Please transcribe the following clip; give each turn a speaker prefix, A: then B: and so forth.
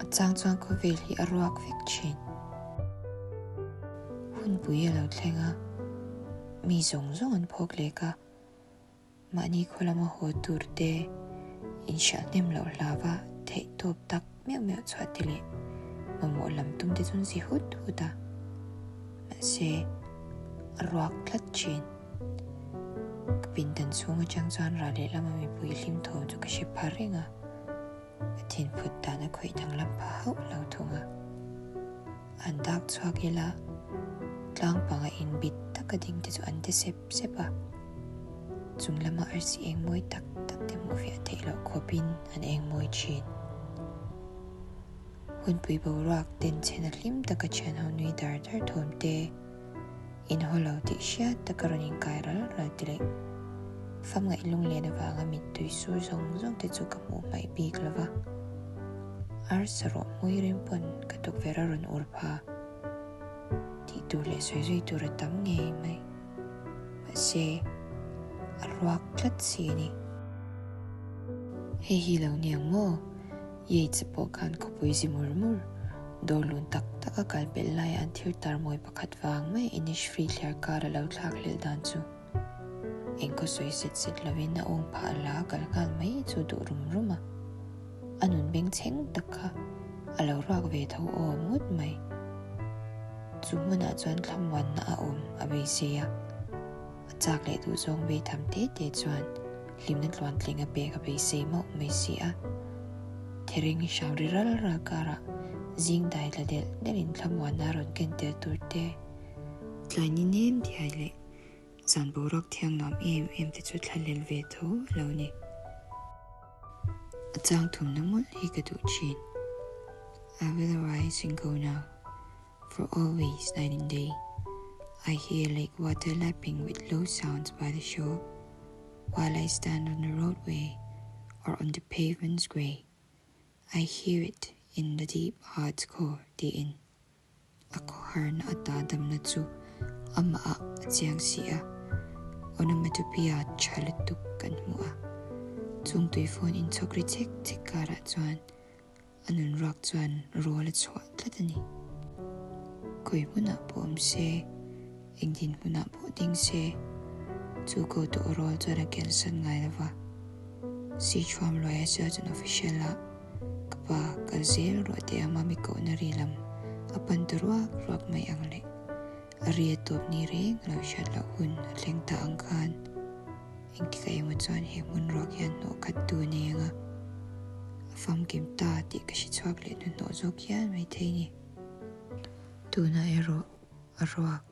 A: A chang chuan khawvel hi a ruak vek thin. Hunpui a lo thleng a, mi zawng zawng an phawk lek a, mahni khaw lama haw tur te inhriat hnem loh hlava theih tawp tak meuh meuh chhuah te leh mamawh lam tum te chu an zi hut hut a, mahse a ruak tlat thin. Ka pindan chhung atang chuan rah leh lama mipui hlim thawm chu ka hre pha reng a. Ka thinphut dan a khawih danglam pha hauh lo thung a. An dak chhuak ila, tlang panga inbit taka ding te chu an ti sep sep a. Chung lama arsi eng mawi tak tak te hmuh fiah theih loh khawpin an eng mawi thin. Hunpui boruak den chhena hlim taka thianho nui dar dar thawm te, inhaw lo tih hriat taka rawn inkai ral ral te leh famngaih lunglen avanga mittui sur zawng zawng te chu ka hmuh hmaih bik lo va. Arsa rawh hmui rim pawn ka tukverh a rawn ur pha tih tur leh sawi zui tur a tam ngei mai. Mahse, a ruak tlat si a ni. Hei hi lo niang maw? Yates-a pawh khan khawpui zi mur mur, dawr lun tak tak a kal pelh laia an thir tar mawi pakhat vang mai Innisfree thliar kar a lo thlak hlelh dan chu engkaw sawi set set lovin a awng phah la a kal nghal mai chu duh rum rum a. A nun bengchheng tak kha a lo ruak ve tho awm ngawt mai. Chu hmunah chuan thlamuanna a awm a beisei a. A chak leh duh zawng vei tham te te chuan hlimna tluantling a pek a beisei mauh mai si a. Thering hrang ri ral ral karah zing dai tla delh delhin thlamuanna a rawn ken tel tur te, tlai ni nem thiai leh zan boruak thiang nuam em em te chu thlalel ve tho a lo ni. A chang thumna mawlh hi ka duh thin. I will arise and go now. For always night and day I hear lake water lapping with low sounds by the shore While I stand on the roadway or on the pavements grey I hear it in the deep heart's core tiin a khawharna ata damna chu amahah a chiang si a, onomatopoeia tha lutuk kan hmu a, chung tuifawn inchhawk ri chek chek karah chuan A nun ruak chuan rawl a chhuah tlat a ni. Khawi hmunah pawh awm se, eng din hmunah pawh ding se, chu ko tu aw rawl chuan a kiansan ngai lo va. Sichuam luaia surgeon official ah ka pa kal zel ruah teh a mami kohna ri lam a pan ta ruak ruak mai ang le. A ri a tawp ni reng lo hriat loh hun a thleng ta ang khan. Engtikah emaw chuan he hmun ruak hian hnawh khat tu a nei ang a, a famkim ta tih ka hre chhuak leh hnuhnawh zawk hian maithei ni. Tunah erawh a ruak.